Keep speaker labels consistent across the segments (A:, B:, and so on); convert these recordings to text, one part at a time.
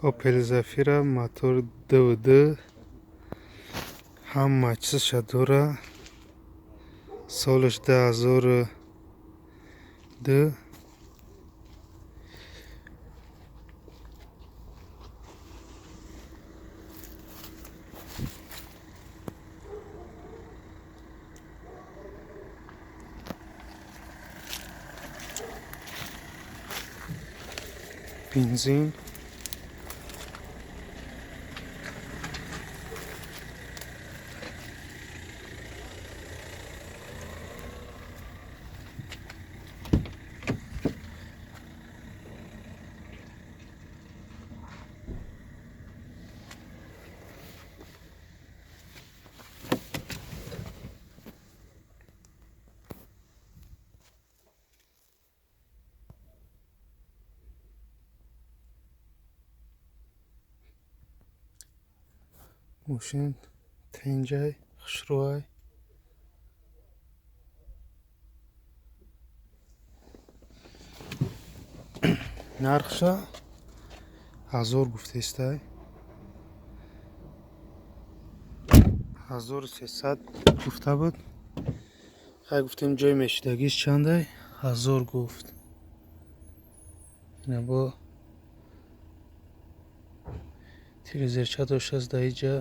A: Opel Zafira, мотор 2.2, ҳама чизша дора. Солаш 2002. Бензин. Мошин тинҷай, хушрӯай. Нархша 1000 гуфтестай. 1300 гуфта буд. Хай, гуфтем, ҷои мешидагиш чандай? 1000 гуфт. Ина бо телевизорча доштааст дар иҷа.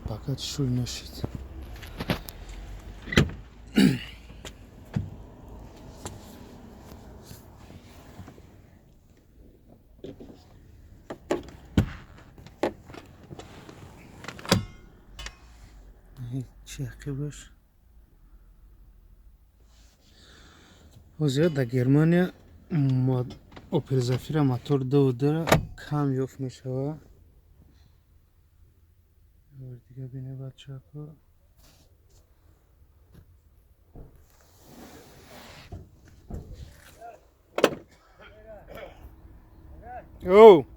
A: Пока шул нашид. Чи ақибаш? Ҳозир дар Германия Opel Zafira мотор 2.2 кам ёфт мешавад. Дига бине, бачако. Оу!